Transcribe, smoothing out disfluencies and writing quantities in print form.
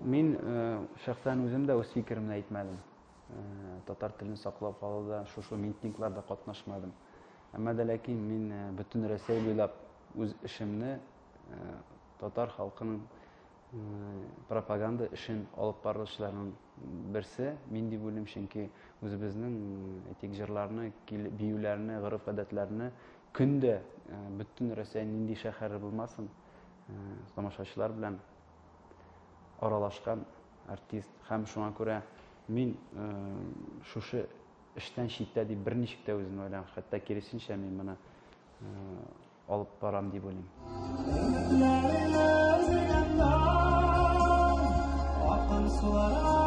Мин шәхсән үзем дә үз фикеремне әйтмәдем. Татар телен саклап калуда шушы митингларда катнашмадым. Әмма дә ләкин мин бөтен Рәсәй буйлап үз эшемне татар халкының пропаганда эшен алып баручыларның берсе мин дип уйлыйм, чөнки үзебезнең, әйтик, җырларны, биюләрне, гореф-гадәтләрне көн дә бөтен Рәсәйнең нинди шәһәре булмасын, тамашачылар белән аралашкан артист һәм шуңа күрә мин шушы эштән читтә дип берничек тә үземне уйламыйм. Хәтта киресенчә, мин моны алып барам дип уйлыйм. Акын сулар.